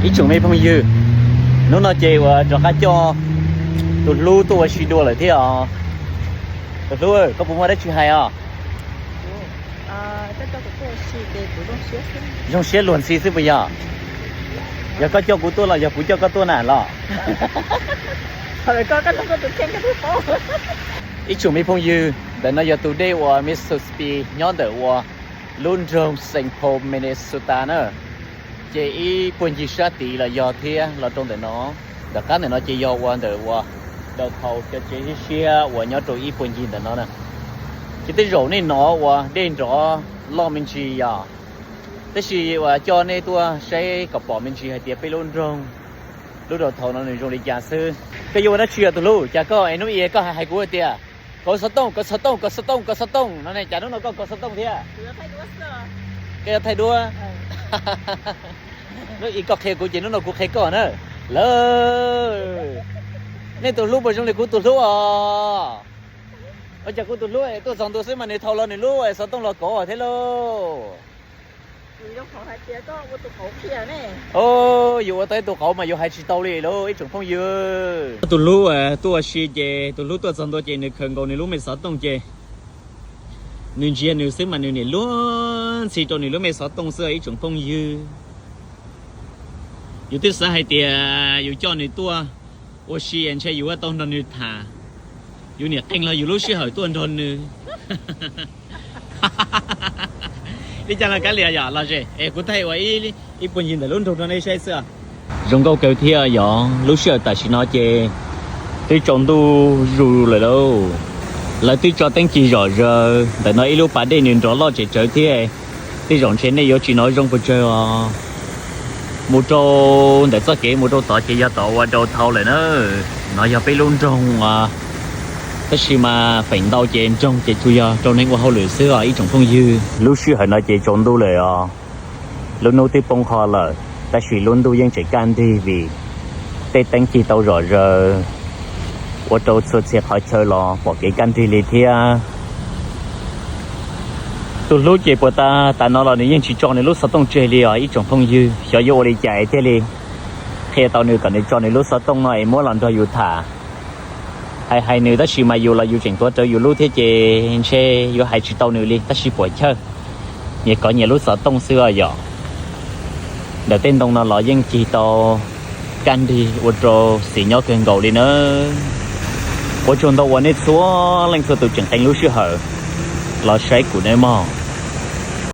Ib tsoom me phooj ywg, hnub no ces uas rov qab coj tus hlub tuaj ua si dua lawm thiab os. Tus hlub, koj puas muaj dab tsi hais os? Zoo siab luag ntxhi xwb puas yog? Yog koj coj kuv tuaj los yog kuv coj koj tuaj na los? Ib tsoom me phooj ywg, ntawm no yog tus dej uas Mississippi nyob ntawm uas lub nroog Saint Paul, Minnesota na. Ces ib puag ncig sab tid los yog thiab los rau ntawm no. Ntawm qab ntawm no ces yog uas ntawm uas downtown, cov tsev siab siab uas nyob rau ib puag ncig ntawm no na. Ces tej zaum nej hnov uas dej nrov loj me ntsis yog, tab sis uas coj nej tuaj saib kom pom me ntsis hais tias peb lub nroog, lub downtown no nws zoo li cas xwb. Koj yuav ua dab tsi os tus hlub? Cas koj es hnub i koj hais hais kuv tias kaus xov tooj, kaus xov tooj, kaus xov tooj, kaus xov tooj no ne, cas hnub no koj kaus xov tooj thiab? Koj yuav thaij duab? Hnub i koj qhia kuv ces hnub no kuv qhia koj na. Lawm, nej tus hlub puas zoo li kuv tus hlub os? Ua cas kuv tus hlub tuaj txog ntua xwb mas nws thau los nws lub xov tooj los kauv thiab lauj. Yus ua tau tus qauv mas yus hais tsis tau li lauj ib tsoom phooj ywg. Tus hlub tuaj ua si ces tus hlub tuaj txog ntua ces nws khaws nkaus nws lub me xov tooj ces nws ntsia nws xwb mas nws niam luag ntxhi rau nws lub me xov tooj xwb ib tsoom phooj ywg. Yus twb xav hais tias yus coj nws tuaj ua si ntshe yus yuav tau nrog nws tham, yus niam qee los yus lub sij hawm tuaj nrog nws. Li cas los kav liam yom los ze es kuv thaij ua ib puag ncig ntawm lub nroog rau nej saib xwb. Zoo nkauj kawg thiab yog lub sij hawm tam sim no ces twb tsaus ntuj zus lawm lauj. Lawv twb tso teeb cig zom zaws ntawm no ib lub pas dej nws nrov loj tsem tsawv thiab. Tej zaum ntshe nej yuav tsis hnov zoo pes tsawg os. Mus rau ntawm txoj kev mus rau tod ces yog tom uas downtown lawm na. No yog peb lub nroog os, tab sis mas feem ntau ces nroog ces tsuas yog rau neeg ua hauj lwm xwb os ib tsoom phooj ywg. Lub sij hawm no ces tsaus ntuj lawm os. Lub hnub twb poob qho lawm tab sis lub ntuj yeej tseem kaj nrig vim tej teeb cig tau zom zaws ua rau txhua txhia qhov chaw los pom kev kaj nrig li thiab. Tus hlub ces puas tas tas no los nws yeej tsis tso nws lub xov tooj tseg li os ib tsoom phooj ywg. Xyov yuav ua li cas thiaj li qhia tau nws kom nws tso nws lub xov tooj no es muab los nrog yus tham. Hais hais nws tab sis mas yus los yus tseem tuav rawv yus lub thiab ces ntshe yuav hais tsis tau nws li tab sis puas chawj, nyias kov nyias lub xov tooj xwb os yom. Ntawm tej ntoo no los yeej cig tau kaj nrig ua rau xis nyob kawg nkaus li na. Ua tsaug ntau uas nej txhua leej txhua tus tseem qee lub sij hawm los saib kuv nawb mog.